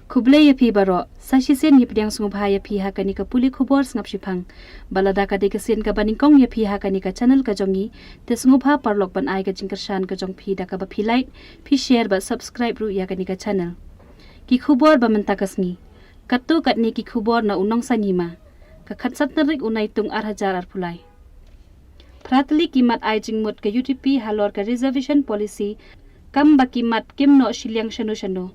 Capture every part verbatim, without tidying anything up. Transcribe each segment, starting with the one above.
Khublei ïa phi baroh, sa shisien ngi pdiang sngewbha ïa phi ha kane ka pule khubor sngap shiphang. Bad lada ka dei ka sien kaba nyngkong ïa phi ha kane ka channel ka jong ngi, te sngewbha paralok ban ai ka jingkyrshan ka jong phi da kaba phi like, phi share bad subscribe ruh ïa kane ka channel. Ki khubor ba mynta ka sngi. Katto katne ki khubor na u Nongsaiñ Hima. Ka khatsan tarik u Naitung ar hajar arphew lai. Phra tylli ki mat ai jingmut ka U D P halor ka reservation policy, kam ba ki mat kim noh shiliang shano shano.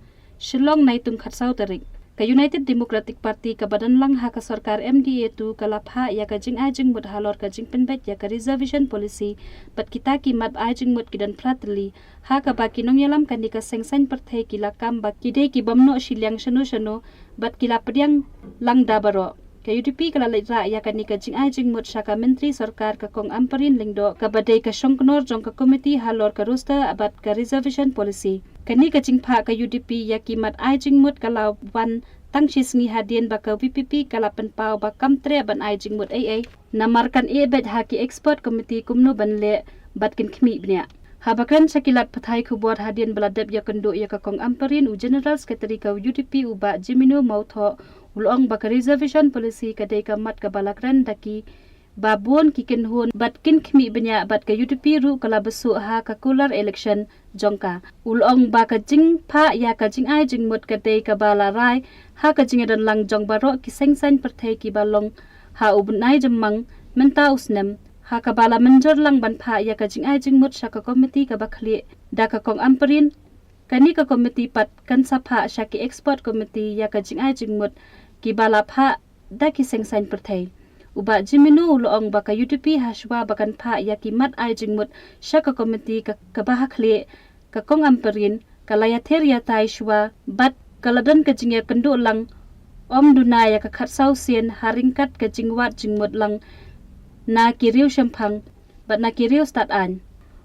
Shillong, Naitung khatsaw tarik. Ka United Democratic Party kaba don lang ha ka sorkar M D A two ka la phah ïa ka jingai jingmut halor ka jingpynbeit ïa ka reservation policy, bad kita ki mat ai jingmut ki don phra tylli, ha kaba ki nongïalam kane ka seng saiñ pyrthei ki la kam ba ki dei ki bym noh shiliang shano shano, bad ki la pdiang lang da baroh. Ka U D P ka la leit rah ïa kane ka jingai jingmut sha ka Myntri Sorkar ka Kong Ampareen Lyngdoh kaba dei ka shongknor jong ka komiti halor ka roster bad ka reservation policy. Kane ka jingphah ka U D P ïa ki mat ai jingmut ka la wan tang shi sngi hadien ba ka V P P ka la pynpaw ba kam treh ban ai jingmut ei ei, namar kan ïeh beit ha ki expert committee kumno ban leh bad kin khmih bniah. Haba kren sha ki lad pathai khubor hadien ba la dep ïakynduh ïa ka Kong Ampareen, u General Secretary ka U D P u Bah Jemino Mawthoh u la ong ba ka reservation policy ka dei ka mat kaba la kren da ki ba bun ki kynhun bad kin khmih bniah, bad ka U D P ruh ka la bsuh ha ka kular election jong ka. U la ong ba ka jingphah ïa ka jingai jingmut ka dei kaba la rai ha ka jingïadon lang jong baroh ki seng saiñ pyrthei kiba long ha u bnai Jymmang mynta u snem, ha kaba la mynjur lang ban phah ïa ka jingai jingmut sha ka komiti kaba khlieh da ka Kong Ampareen. Kane ka komiti pat kan sa phah sha ki expert committee ïa ka jingai jingmut kiba la phah da ki seng saiñ pyrthei. U Bah Jemino u la ong ba ka U D P ha shuwa ba kan phah ïa ki mat ai jingmut sha ka komiti ka, kaba ha khlieh, ka Kong Ampareen ka la ïathir ïatai shuwa bad ka la don ka jingïakynduh lang ym duna ïa ka khatsaw sien ha ryngkat ka jingwad jingmut lang na ki riew shemphang bad na ki riew stad aiñ.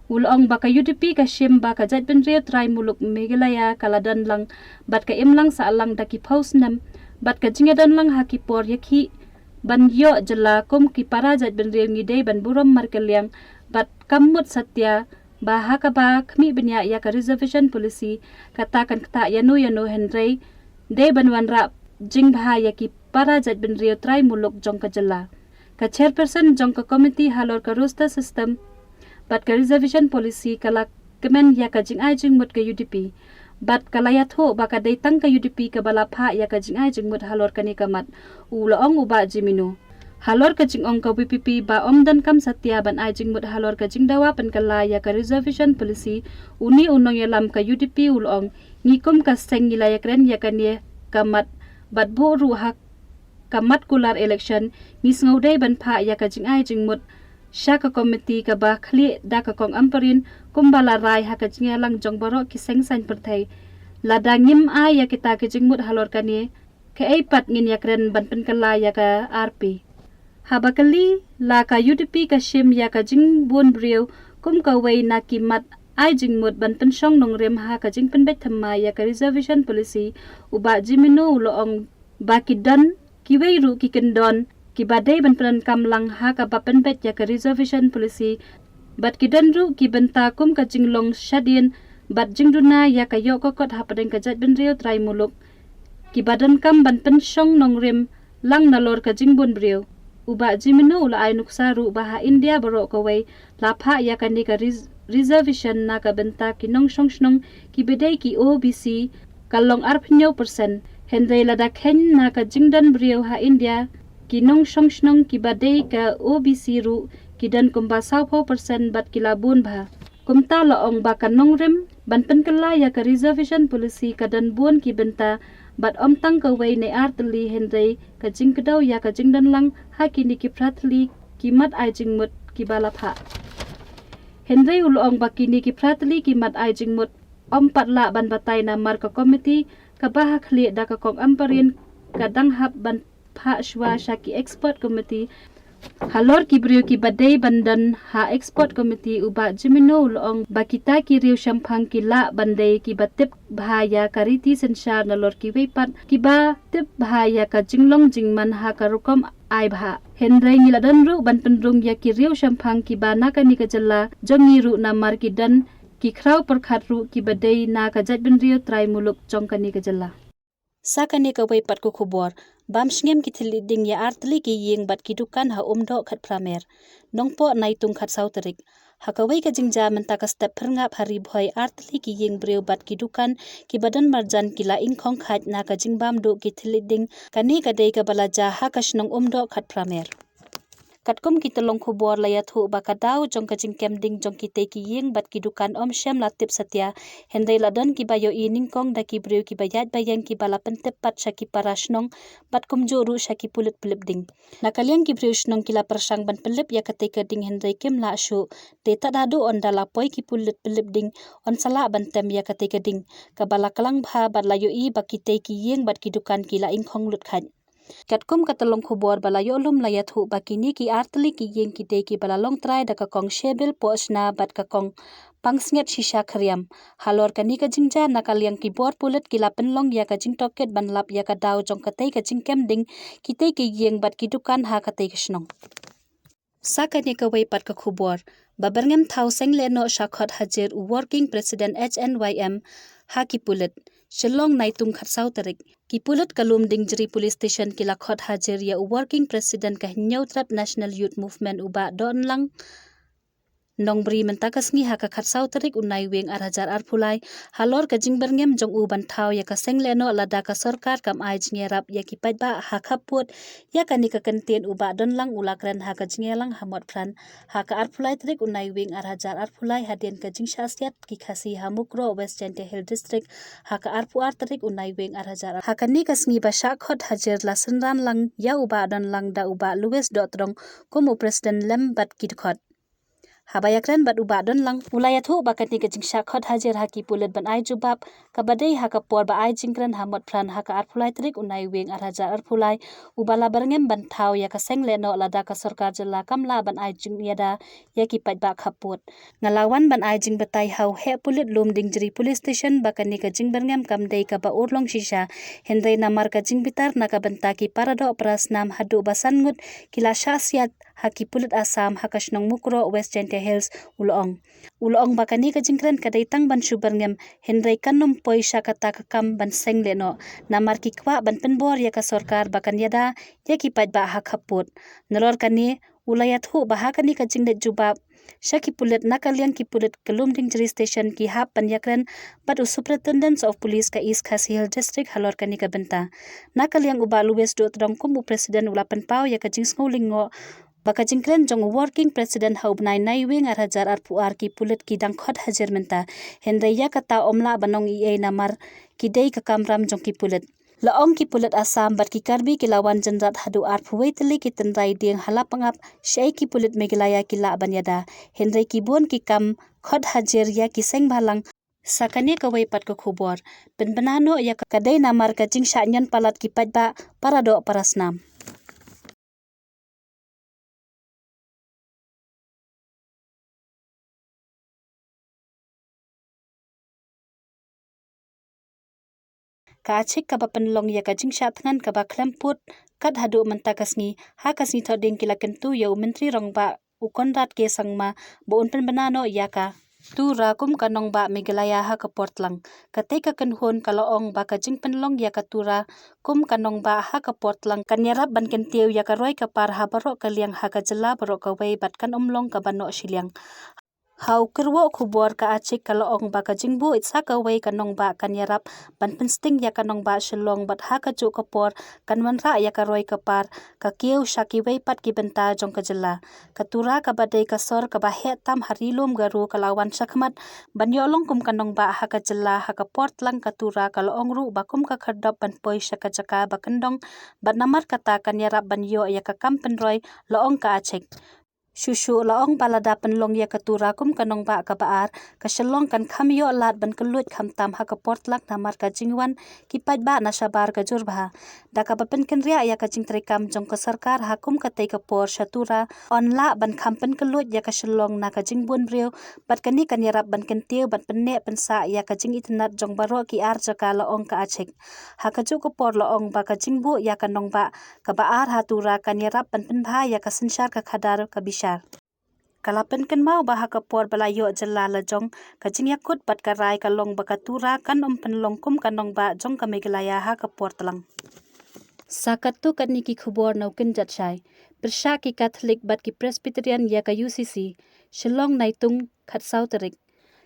U la ong ba ka U D P ka shim ba ka jaitbynriew trai muluk Meghalaya ka la don lang bad ka im lang sah lang da ki phew snem, bad ka jingïadon lang ha ki por ïakhih ban ïoh jylla kum ki para jaitbynriew ngi dei ban burom markylliang, bad kam mut satia ba ha kaba khmih bniah ïa ka reservation policy kata kan ktah ïano ïano, hynrei dei ban wanrah jingbha ïa ki para jaitbynriew trai muluk jong ka jylla. Ka chairperson jong ka komiti halor ka roster system bad ka reservation policy ka la kmen ïa ka jingai jingmut ka U D P, bad ka la ïathuh ba ka dei tang ka U D P kaba la phah ïa ka jingai jingmut halor kane ka mat, u la ong u Bah Jemino. Halor ka jingong ka V P P ba ym donkam satia ban ai jingmut halor ka jingdawa pynkylla ïa ka reservation policy, une u nongïalam ka U D P u la ong, ngi kum ka seng ngi la ïakren ïa kane ka mat, bad buh ruh ha ka mat kular election, ngi sngew dei ban phah ïa ka jingai jingmut sha ka komiti kaba khlieh da ka Kong Ampareen kumba la rai ha ka jingïalang jong baroh ki seng saiñ pyrthei. Lada ngim ai ïa kita ki jingmut halor kane, kaei pat ngin ïakren ban pynkylla ïa ka R P? Haba kylli la ka U D P ka shim ïa ka jingbun briew kum kawei na ki mat ai jingmut ban pynshong nongrim ha ka jingpynbeit thymmai ïa ka reservation policy, u Bah Jemino u la ong ba ki don kiwei ruh ki kyndon kiba dei ban pyndonkam lang ha kaba pynbeit ïa ka reservation policy, bad ki don ruh ki bynta kum ka jinglong shadien bad jingduna ïa ka ïoh ka kot hapdeng ka jaitbynriew trai muluk, kiba donkam ban pynshong nongrim lang nalor ka jingbun briew. U Bah Jemino u la ai nuksa ruh ba ha India baroh kawei la phah ïa kane ka res-, reservation na ka bynta ki nongshong shnong kiba dei ki O B C ka long arphew percent, hynrei lada kheiñ na ka jingdon briew ha India, ki nongshong shnong kiba dei ka O B C ruh ki don kumba sawphew percent bad ki la bun bha. Kumta la ong ba ka nongrim ban pynkylla ïa ka reservation policy ka don bun ki bynta, bad ym tang kawei ne ar tylli, hynrei ka jingkdew ïa ka jingdon lang ha kine ki phra tylli ki mat ai jingmut kiba la phah. Hynrei u la ong ba kine ki phra tylli ki mat ai jingmut ym pat lah ban batai namar ka komiti kaba ha khlieh da ka Kong Ampareen ka dang hap ban phah shuwa sha ki expert committee. Halor ki briew kiba dei ban don ha expert committee, u Bah Jemino u la ong ba kita ki riew shemphang ki lah ban dei kiba tip bha ïa ka riti synshar nalor kiwei pat kiba tip bha ïa ka jinglong jingman ha ka rukom ai bhah. Hynrei ngi la don ruh ban pynrung ïa ki riew shemphang kiba na kane ka jylla jong ngi ruh namar ki don ki khraw pyrkhat ruh kiba dei na ka jaitbynriew trai muluk jong kane ka jylla. Sa kane kawei pat ka khubor, bam sngem ki thylliej ding ïa artylli ki ïing bad ki dukan ha Umdoh Khatphra Mer, Nongpoh Naitung khatsaw tarik. Ha kawei ka jingjia mynta ka step phyrngap ha Ri Bhoi artylli ki ïing briew bad ki dukan kiba don marjan ki la ingkhong khait na ka jingbam duh ki thylliej ding, kane ka dei kaba la jia ha ka shnong Umdoh Khatphra Mer. Katkum ki tyllong khubor la ïathuh ba ka daw jong ka jingkem ding jong kitei ki ïing bad ki dukan ym shym la tip satia, hynrei la don kiba ïohi nyngkong da ki briew kiba ïaid ba ïeng kiba la pyntip pat sha ki para shnong bad kumjuh ruh sha ki pulit pynlip ding. Na ka liang ki briew shnong ki la pyrshang ban pynlip ïa katei ka ding hynrei kim lah shuh. Te tad haduh ynda la poi ki pulit pynlip ding, yn sa lah ban tem ïa katei ka ding, kaba la klang bha bad la ïohi ba kitei ki ïing bad ki dukan ki la ingkhong lut khait. Katkum ka tyllong khubor ba la ïoh lum la ïathuh ba kine ki artylli ki ïing ki dei kiba la long trai da ka kong Shebil Pohshna bad ka kong Pangsngiat Shisha Khriam. Halor kane ka jingjia na ka liang ki bor pulit ki la pynlong ïa ka jingtohkit ban lap ïa ka daw jong katei ka jingkem ding kitei ki ïing bad ki dukan ha katei ka shnong. Sa kane kawei pat ka khubor, ba byrngem thaw seng lehnoh shah khot hajir u Working President H N Y M ha ki pulit, Shillong Naitung khatsaw tarik. Ki pulit ka Lumdiengjri Police Station ki la khot hajir ïa u Working President ka Hynñiew Trep National Youth Movement u Bah Dohnlang Nongbri mynta ka sngi ha ka khatsaw tarik u Naiwieng ar hajar arphew lai, halor ka jingbyrngem jong u ban thaw ïa ka seng lehnoh lada ka sorkar kam ai jingïarap ïa ki paidbah ha khappud. Ïa kane ka kyntien u Bah Dohnlang u la kren ha ka jingïalang ha Motphran ha ka arphew lai tarik u Naiwieng ar hajar arphew lai hadien ka jingshah siat ki Khasi ha Mukroh West Jaintia Hills District ha ka arphew ar tarik u Naiwieng ar hajar. Ha kane ka sngi ba shah khot hajir la synran lang ïa u Bah Dohnlang da u Bah Louis Dohtdong kum u President lem bad ki dkhot. Haba ïakren bad u Bah Dohnlang u la ïathuh ba kane ka jingshah khot hajir ha ki pulit ban ai jubab kaba dei ha ka por ba ai jingkren ha Motphran ha ka arphew lai tarik u Naiwieng ar hajar arphew lai, u ba la byrngem ban thaw ïa ka seng lehnoh lada ka sorkar jylla kam lah ban ai jingïada ïa ki paidbah khappud. Nga la wan ban ai jingbatai ha u heh pulit Lumdiengjri Police Station ba kane ka jingbyrngem kam dei kaba urlong shisha, hynrei namar ka jingbitar na ka bynta ki paradoh parasnam haduh ba san ngut ki la shah siat ha ki pulit Assam ha ka shnong Mukroh West Jaintia Hills, u la ong. U la ong ba kane ka jingkren ka dei tang ban shu byrngem, hynrei kan ym poi sha kata ka kam ban seng lehnoh, namar ki kwah ban pynbor ïa ka sorkar ba kan ïada ïa ki paidbah ha khappud. Nalor kane u la ïathuh ba ha kane ka jingleit jubab sha ki pulit na ka liang ki pulit ka Lumdiengjri Station ki hap ban ïakren bad u Superintendent of Police ka East Khasi Hills District halor kane ka bynta. Na ka liang u Bah Louis Dohtdong kum u President u la pynpaw ïa ka jingsngew lyngngoh ba ka jingkren jong u Working President ha u bnai Naiwieng ar hajar arphew ar ki pulit ki dang khot hajir mynta, hynrei ïa kata ym lah ban ong ei ei namar ki dei ka kamram jong ki pulit. La ong ki pulit Assam bad ki Karbi ki la wan jynrat haduh arphew wei tylli ki tynrai dieng ha Lapangap, shaei ki pulit Meghalaya ki lah ban ïada, hynrei ki bun ki kam khot hajir ïa ki seng bhalang. Sa kane kawei pat ka khubor, pynbna noh ïa ka dei namar ka jingshah ñion palat ki paidbah paradoh parasnam. Ka Achik kaba pynlong ïa ka jingshah thngan kaba khlem pud kat haduh mynta ka sngi, ha ka sngi Thohdieng ki la kyntu ïa u Myntri Rangbah u Conrad K Sangma ba un pynbna noh ïa ka Tura kum ka nongbah Meghalaya ha ka por tlang. Katei ka kynhun ka la ong ba ka jingpynlong ïa ka Tura kum ka nongbah ha ka por tlang kan ïarap ban kyntiew ïa ka roi ka par ha baroh ka liang ha ka jylla baroh kawei bad kan ym long kaba noh shiliang. Ha u kyrwoh khubor ka Achik ka la ong ba ka jingbuh sa kawei ka nongbah kan ïarap ban pynsting ïa ka nongbah Shillong bad ha kajuh ka por kan wanrah ïa ka roi ka par ka kiew sha kiwei pat ki bynta jong ka jylla. Ka Tura kaba dei ka sor kaba heh tam ha Ri Lum Garo ka la wan shakhmat ban ïoh long kum ka nongbah ha ka jylla ha ka por tlang. Ka Tura ka la ong ruh ba kum ka khyrdop ban poi sha ka jaka ba kyndong bad namar kata kan ïarap ban ïoh ïa ka kam pynroi, la ong ka Achik. Shuh shuh la ong ba lada pynlong ïa ka Tura kum ka nongbah kaba ar, ka Shillong kan kham ïoh lad ban kylluid khamtam ha ka por tlang namar ka jingwan ki paidbah na shabar ka jur bha. Da kaba pynkynriah ïa ka jingtrei kam jong ka sorkar ha kum katei ka por sha Tura yn lah ban kham pynkylluid ïa ka Shillong na ka jingbun briew, bad kane kan ïarap ban kyntiew ban pynneh pynsah ïa ka jingitynnad jong baroh ki ar jaka, la ong ka Achik. Ha kajuh ka por la ong ba ka jingbuh ïa ka nongbah kaba ar ha Tura kan ïarap ban pynbha ïa ka synshar ka khadar ka bishar. Ka la pynkynmaw ba ha ka por ba la ïoh jylla lajong, ka jingïakut bad ka rai ka long ba ka Tura kan ym pynlong kum ka nongbah jong ka Meghalaya ha ka por tlang. Sa katto katne ki khubor na u kynjat shai. Pyrshah ki Catholic bad ki Presbyterian ïa ka U C C. Shillong, Naitung, khatsaw tarik.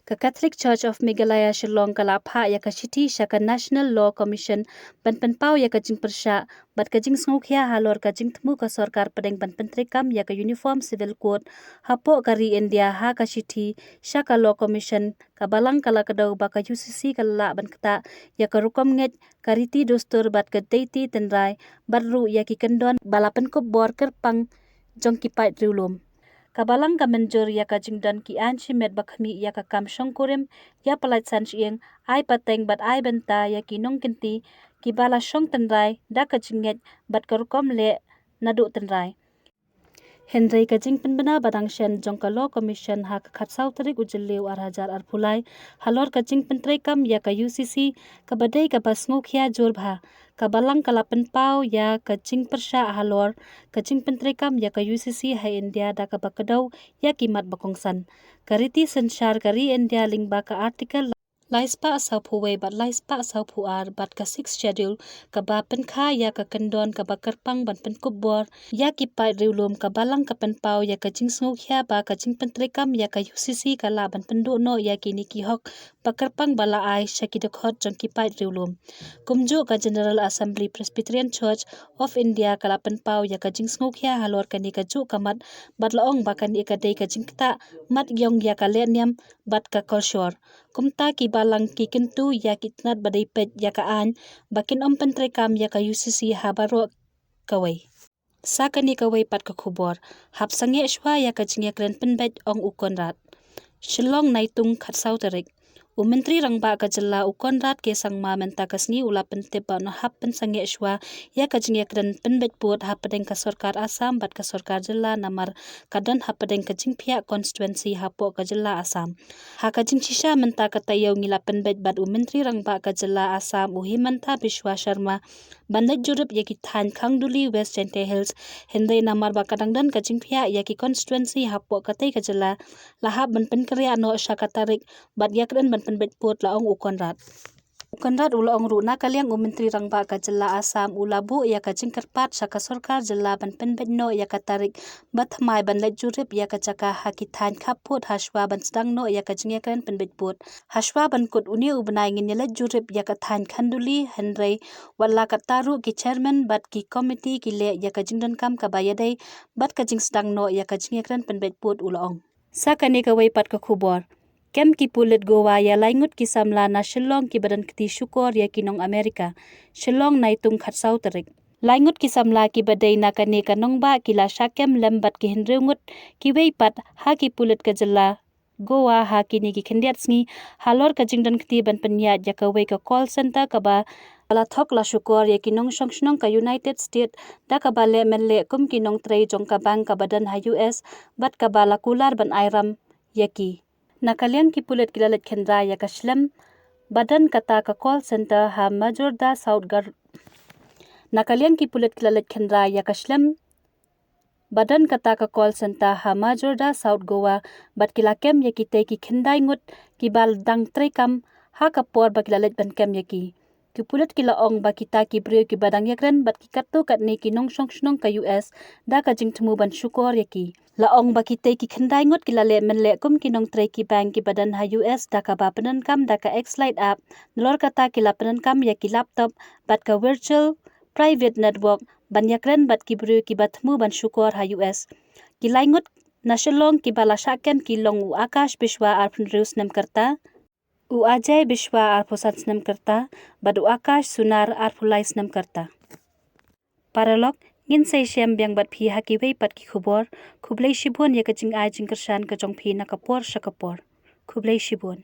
Ka Catholic Church of Meghalaya Shillong ka la phah ïa ka shithi sha ka National Law Commission ban pynpaw ïa ka jingpyrshah bad ka jingsngewkhia halor ka jingthmu ka sorkar pdeng ban pyntreikam ïa ka Uniform Civil Code hapoh ka ri India. Ha ka shithi sha ka Law Commission, ka Balang ka la kdew ba ka U C C ka lah ban ktah ïa ka rukom ngeit, ka riti dustur bad ka deiti tynrai bad ruh ïa ki kyndon ba la pynkup bor kyrpang jong ki paid riewlum. Ka Balang ka mynjur ïa ka jingdon ki aiñ shimet ba khmih ïa ka kam shongkurim, ïa pynlait san shyieng, ai pateng bad ai bynta ïa ki nongkynti kiba la shong tynrai da ka jingngeit bad ka rukom leh naduh tynrai. Hynrei ka jingpynbna ba dang shen jong ka Law Commission ha ka khatsaw tarik u Jylliew ar hajar arphew lai halor ka jingpyntreikam ïa ka U C C, kaba dei kaba sngewkhia jur bha. Ka Balang ka la pynpaw ïa ka jingpyrshah halor ka jingpyntreikam ïa ka U C C ha India da kaba kdew ïa ki mat ba kongsan. Ka riti synshar ka ri India lyngba ka Article lai spah sawphew wei bad lai spah sawphew ar bad ka Sixth Schedule kaba pynkha ïa ka kyndon kaba kyrpang ban pynkup bor ïa ki paid riewlum, ka Balang ka pynpaw ïa ka jingsngewkhia ba ka jingpyntreikam ïa ka U C C ka lah ban pynduh noh ïa kine ki hok ba kyrpang ba la ai sha ki dkhot jong ki paid riewlum. Kumjuh ka General Assembly Presbyterian Church of India ka la pynpaw ïa ka jingsngewkhia halor kane kajuh ka mat bad la ong ba kane ka dei ka jingktah mat ïong ïa ka lehniam bad ka kolshor. Kumta ki Balang ki kyntu ïa ki tnat ba dei peit ïa ka aiñ ba kin ym pyntreikam ïa ka U C C ha baroh kawei. Sa kane kawei pat ka khubor. Hap sangeh shuwa ïa ka jingïakren pynbeit, ong u Conrad. Shillong, Naitung, khatsaw tarik. U Myntri Rangbah ka jylla u Conrad K Sangma mynta ka sngi u la pyntip ba un hap pynsangeh shuwa ïa ka jingïakren pynbeit pud hapdeng ka sorkar Assam bad ka sorkar jylla namar ka don hapdeng ka jingphiah constituency hapoh ka jylla Assam. Ha ka jingshisha mynta ka taïew ngi la pynbeit bad u Myntri Rangbah ka jylla Assam u Himanta Biswa Sharma ban leit jurip ïa ki thaiñ Khanduli, West Jaintia Hills, hynrei namar ba ka dang don ka jingphiah ïa ki constituency hapoh katei ka jylla, la hap ban pynkynriah noh sha ka tarik bad ïakren ban pynbeit pud, la ong u Conrad. U Conrad u la ong ruh na ka liang u Myntri Rangbah ka jylla Assam u la buh ïa ka jingkyrpad sha ka sorkar jylla ban pynbeit noh ïa ka tarik ba thymmai ban leit jurip ïa ka jaka ha ki thaiñ khappud hashwa ban sdang noh ïa ka jingïakren pynbeit pud. Hashwa ban kut une u bnai ngin ïaleit jurip ïa ka thaiñ Khanduli, hynrei wat la katta ruh ki chairman bad ki komiti ki leh ïa ka jingdonkam kaba ïadei bad ka jingsdang noh ïa ka jingïakren pynbeit pud, u la ong. Sa kane kawei pat ka khubor. Kem ki pulit Goa ïa lai ngut ki samla na Shillong kiba don kti shukor ïa ki nong Amerika. Shillong, Naitung, khatsaw tarik. Lai ngut ki samla kiba dei na kane ka nongbah ki la shah kem lem bad ki hynriew ngut kiwei pat ha ki pulit ka jylla Goa ha kine ki khyndiat sngi halor ka jingdon kti ban pynïaid ïa kawei ka call center kaba la thok la shukor ïa ki nongshong shnong ka United States da kaba leh mynleh kum ki nongtrei jong ka bank kaba don ha U S bad kaba la kular ban ai ram ïa ki. Na ka liang ki pulit ki la leit khynra ïa ka shlem ba don kata ka call center ha Majorda South Gar. Na ka liang ki pulit ki la leit khynra ïa ka shlem ba don kata ka call center ha Majorda, South Goa, bad ki la kem ïa kitei ki khyndai ngut kiba dang treikam ha ka por ba ki la leit ban kem ïa ki. Ki pulit ki la ong ba kita ki briew kiba dang ïakren bad ki katto katne ki nongshong shnong ka U S da ka jingthmu ban shukor ïa ki. La ong ba kitei ki khyndai ngut ki la leh mynleh kum ki nongtrei ki bank kiba don ha U S da kaba pyndonkam da ka X-Lite app. Nalor kata ki la pyndonkam ïa ki laptop bad ka virtual private network ban ïakren bad ki briew kiba thmu ban shukor ha U S. Ki lai ngut na Shillong kiba la shah kem ki long u Akash Biswa, arphew hynriew snem ka rta, u Ajay Biswa, arphew san snem ka rta, bad u Akash Sunar, arphew lai snem ka rta. Paralok, ngin sa ïashem biang bad phi ha kiwei pat ki khubor. Khublei shibun ïa ka jingai jingkyrshan ka jong phi na ka por sha ka por. Khublei shibun.